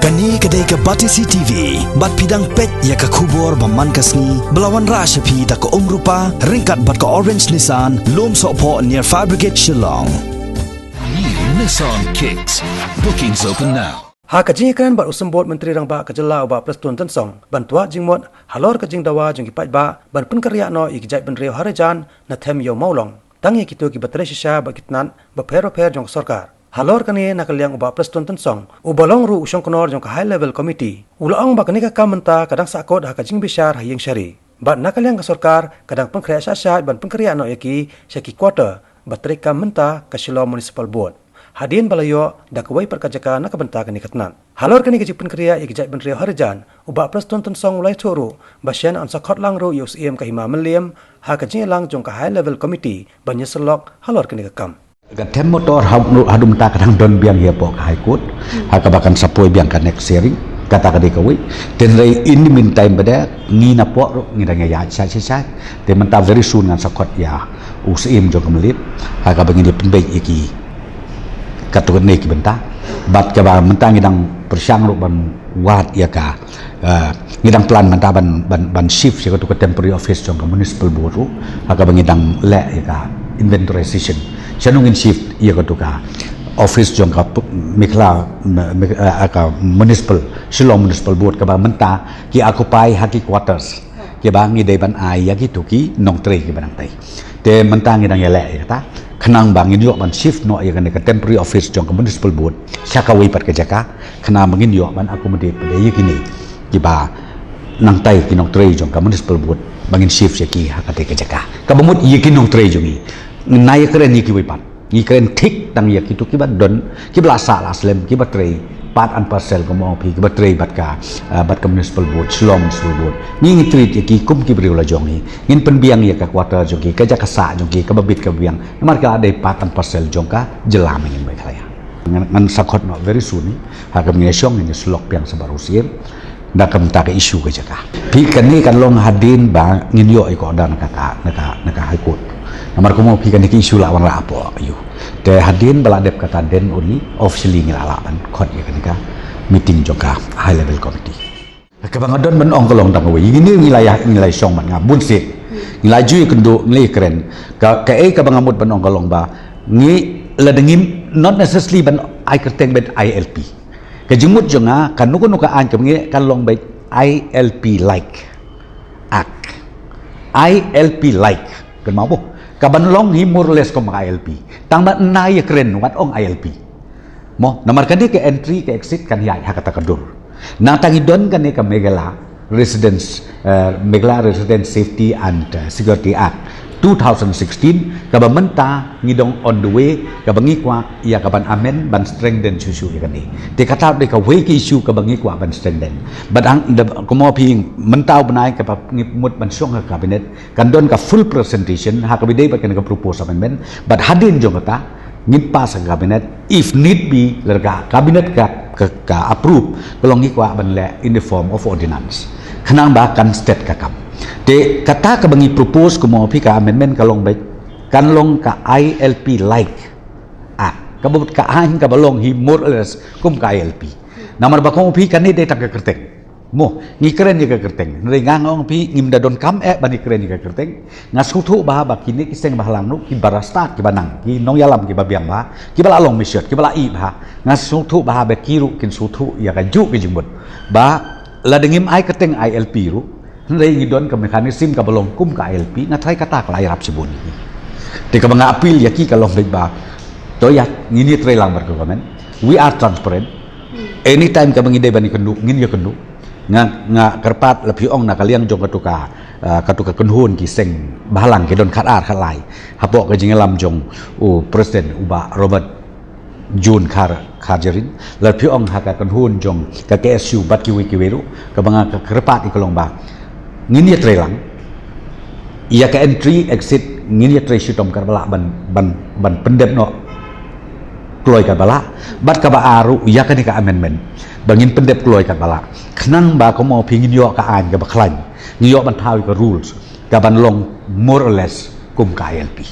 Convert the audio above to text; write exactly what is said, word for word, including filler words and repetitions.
Kane ka dei ka Batesi T V, bad phi dang peit ïa ka khubor ba man ka sngi, ba la wanrah sha phi da ka Umrupa, ryngkat bad ka Orange Nissan, Lumsohphoh near Fire Brigade Shillong. New Nissan Kicks. Bookings open now. Ha ka jingïakren bad u Symbud Myntri Rangbah ka Jylla u Bah Prestone Tynsong, ban twad jingmut halor ka jingdawa jong ki paidbah ban pynkynriah noh ïa ki jaitbynriew ha Raijan na them Ïew Mawlong, tang ïa kito kiba trei shisha bad ki tnat bapher bapher jong ka sorkar. Halor kane, na ka liang u Bah Prestone Tynsong, uba long ruh u shongknor jong ka High Level Committee, u la ong ba kane ka kam mynta ka dang sahkut ha ka jingbishar ha ïing shari, bad na ka liang ka sorkar ka dang pynkhreh shah shah ban pynkynriah noh ïa ki sha ki quarter ba treikam mynta ka Shillong Municipal Board, hadien ba la ïoh da kawei pat ka jaka na ka bynta kane ka tnat. Halor kane ka jingpynkynriah ïa ki jaitbynriew ha Raijan, u Bah Prestone Tynsong u la ïathuh ruh ba shen yn sa khot lang ruh ïa u Syiem ka Hima Mylliem ha ka jingïalang jong ka High Level Committee ban ïasyllok halor kane ka kam. Ka them motor ha, haduh mynta ka dang don biang hapoh ka High Court, ha kaba kan sa poi biang ka next hearing, kata ka dei kawei. Hynrei in the meantime pat, ngi napoh ruh ngi dang ïaid shai shai shai. Te mynta very soon ngan sa khot ïa u Syiem jong ka Mylliem, ha kaba ngin ïa pynbeit ïa ki katto katne ki bynta. Bad kaba mynta ngi dang pyrshang ruh ban wad ïa ka, eh, ngi dang plan mynta ban, ban, ban shift ïa katu ka temporary office jong ka Municipal Board ruh, ha kaba ngi dang leh ïa ka inventorization. Shano ngin shift ïa katu ka office jong ka p-, Meghla, me-, me-, eh, ka Municipal, Shillong Municipal Board, kaba mynta ki occupy ha ki quarters kiba ngi dei ban ai ïa kito ki nongtrei kiba nangtai. Te mynta ngi dang ïaleh ïa kata, khnang ba ngin ïoh ban shift noh ïa kane ka temporary office jong ka Municipal Board sha kawei pat ka jaka, khnang ba ngin ïoh ban accommodate pat ïa kine kiba nangtai, ki nongtrei jong ka Municipal Board, ba ngin shift ïa ki ha kata ka jaka. Kaba mut ïa ki nongtrei jong ngi, ngim ïakren ïa kiwei pat. Ngi kren thik tang ïa kito kiba don, kiba la sah la slem, kiba trei part and parcel, kum ong phi, kiba trei bad ka, ah, bad ka Municipal Board, Shillong Municipal Board. Ngi, ngi treat ïa ki kum ki briew la jong ngi. Ngin pynbiang ïa ka quarter jong ki, ka jaka sah jong ki, kaba bit kaba biang. Namar ka la dei part and parcel jong ka jylla mynta Meghalaya. Ngan, ngan sa khot noh very soon hi, ha kaba ngin ïashong, ngin ïasyllok biang sa bad u Syiem da ka bynta ka issue ka jaka. Phi, kane kan long hadien ba ngin ïoh ïa ka order na ka, na ka, na ka High Court. Namar kumno phi, kane ka issue la wanrah hapoh ïew. Te hadien ba la dep kata, then only officially ngi la lah ban khot ïa kane ka meeting jong ka High Level Committee. Kaba nga don ban ong ka long tang kawei, ngi, ngi la ïa, ngi la ïashong man nga bun sien. Ngi la ju ïakynduh, ngi la ïakren. Ka, kaei kaba nga mut ban ong ka long ba ngi, lada ngim, not necessarily ban ai kyrteng beit I L P. Ka jingmut jong nga, kano kano ka aiñ kaba ngi kan long beit I L P like act. I L P like. Kynmaw mo, kaban long hi more or less kum ka I L P. Tang ba ngi ïakren wat ong I L P. Mo, namar kane ka entry ka exit kan ïaid ha kata ka dur. Nangta ngi don kane ka Meghalaya Residents, eh, Meghalaya Residents Safety and, eh, Security Act two thousand sixteen, kaba mynta ngi dang on the way, kaba ngi kwah ïa kaban amend, ban strengthen shuh shuh ïa kane. Te kata dei kawei ka issue kaba ngi kwah ban strengthen. Bad hang, da, kumno phi, mynta u bnai kaba ngi mut ban shong ha cabinet, kan don ka full presentation ha kaba ïadei bad kane ka proposed amendment. Bad hadien jong kata ngin pass ha cabinet, if need be, lada ka cabinet ka, ka, ka approve, ka long ngi kwah ban leh in the form of ordinance, khnang ba kan stet ka kam. Te kata kaba ngi propose, kumno phi, ka amendment ka long beit, kan long ka I L P like act, kaba mut ka aiñ kaba long hi more or less kum ka I L P. Namar ba kumno phi, kane dei tang ka kyrteng. Mo, ngi kren ïa ka kyrteng. Hynrei nga, nga ong phi, ngim da donkam eh ban ïakren ïa ka kyrteng. Nga sngewthuh bha ba kine ki seng bhalang ruh, kiba rasta, kiba nang, ki nongïalam kiba biang bha, kiba la long mashit, kiba la ïeh bha, nga sngewthuh bha ba ki ruh kin sngewthuh ïa kajuh ka jingmut. Ba lada ngim ai kyrteng I L P ruh, hynrei ngi don ka mechanism kaba long kum ka I L P, nga tharai kata ka la ïarap shibun ïa ki. Te kaba nga appeal ïa ki ka long beit ba, to ïa, ngin ïatreilang bad ka government. We are transparent. Anytime kaba ngi dei ban ïakynduh, ngin ïakynduh. Nga, nga kyrpad, lada phi ong na ka liang jong katu ka, ah, katu ka kynhun ki seng bhalang ki don khatar khatlai, hapoh ka jingïalam jong u President u Bah Robert June Khar, Kharjahrin, lada phi ong ha ka kynhun jong ka K S U bad kiwei kiwei ruh, kaba nga kyrpad ïa ka long ba ngin ïatreilang ïa ka entry exit, ngin ïatrei shitom katba lah ban, ban, ban pyndep noh kloi katba lah. Bad kaba ar ruh, ïa kane ka amendment, ba ngin pyndep kloi katba lah, khnang ba kumno phi, ngin ïoh ka aiñ kaba khlaiñ, ngin ïoh ban thaw ïa ka rules kaban long more or less kum ka I L P.